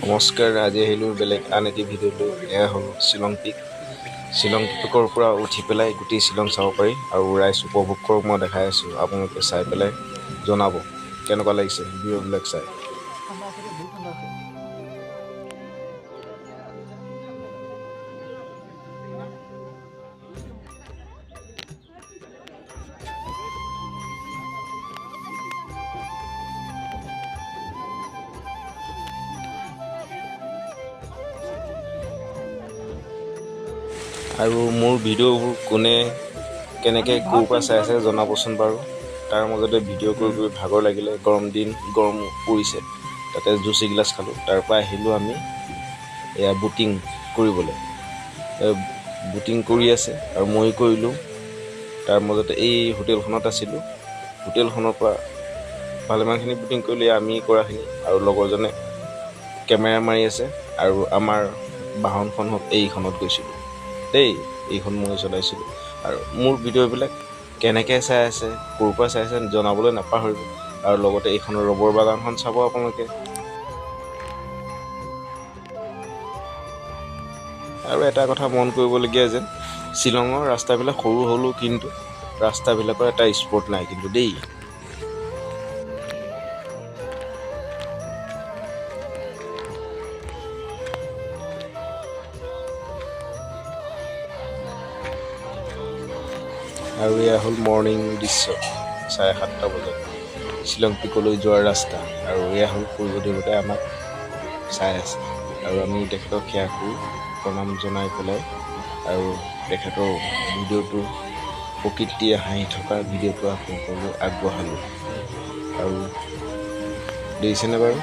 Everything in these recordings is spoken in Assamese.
নমস্কাৰ, আজি আহিলোঁ বেলেগ আন এটি ভিডিঅ'লৈ। এয়া হ'ল শ্বিলং পিক। শ্বিলং পিকৰ পৰা উঠি পেলাই গোটেই শ্বিলং চাব পাৰি আৰু ৰাইজ উপভোগ কৰক। মই দেখাই আছোঁ, আপোনালোকে চাই পেলাই জনাব কেনেকুৱা লাগিছে ভিডিঅ'বিলাক চাই। ঠাণ্ডা আছে দেই, বহুত ঠাণ্ডা আছে। আৰু মোৰ ভিডিঅ'বোৰ কোনে কেনেকৈ ক'ৰ পৰা চাই আছে জনাবচোন বাৰু। তাৰ মাজতে ভিডিঅ' কৰি কৰি ভাগৰ লাগিলে, গৰম দিন, গৰম পৰিছে, তাতে জুচ এগিলাচ খালোঁ। তাৰ পৰা আহিলোঁ আমি এয়া বোটিং কৰিবলৈ। বোটিং কৰি আছে আৰু ময়ো কৰিলোঁ। তাৰ মাজতে এই হোটেলখনত আছিলোঁ। হোটেলখনৰ পৰা ভালেমানখিনি বোটিং কৰিলোঁ আমি কৰাখিনি, আৰু লগৰজনে কেমেৰা মাৰি আছে। আৰু আমাৰ বাহনখন হ'ল এইখনত গৈছিলোঁ দেই, এইখন মই চলাইছিলোঁ। আৰু মোৰ ভিডিঅ'বিলাক কেনেকৈ চাই আছে, ক'ৰ পৰা চাই আছে জনাবলৈ নাপাহৰিব। আৰু লগতে এইখনৰ ৰবৰ বাগানখন চাব আপোনালোকে। আৰু এটা কথা মন কৰিবলগীয়া যেন শ্বিলঙৰ ৰাস্তাবিলাক সৰু হ'লেও কিন্তু ৰাস্তাবিলাকৰ এটা স্পট নাই কিন্তু দেই। আৰু এয়া হ'ল মৰ্ণিং দৃশ্য, 7:30 বজাত শ্বিলং পিকলৈ যোৱাৰ ৰাস্তা। আৰু এয়া হ'ল সূৰ্য দেৱতাই আমাক চাই আছে আৰু আমি তেখেতক সেৱা কৰি প্ৰণাম জনাই পেলাই আৰু তেখেতৰ ভিডিঅ'টো, প্ৰকৃতিয়ে হাঁহি থকা ভিডিঅ'টো আপোনালোকলৈ আগবঢ়ালোঁ। আৰু দেখিছেনে বাৰু?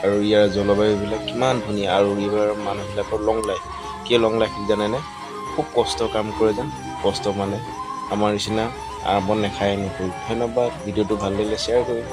আৰু ইয়াৰ জলবায়ুবিলাক কিমান ধুনীয়া। আৰু ইয়াৰ মানুহবিলাকৰ লং লাইফ। কিয় লং লাইফ জানেনে? খুব কষ্ট কাম কৰে যেন, কষ্ট মানে আমাৰ নিচিনা আৰামত নাখায় নকৰি। ধন্যবাদ। ভিডিঅ'টো ভাল লাগিলে শ্বেয়াৰ কৰিব।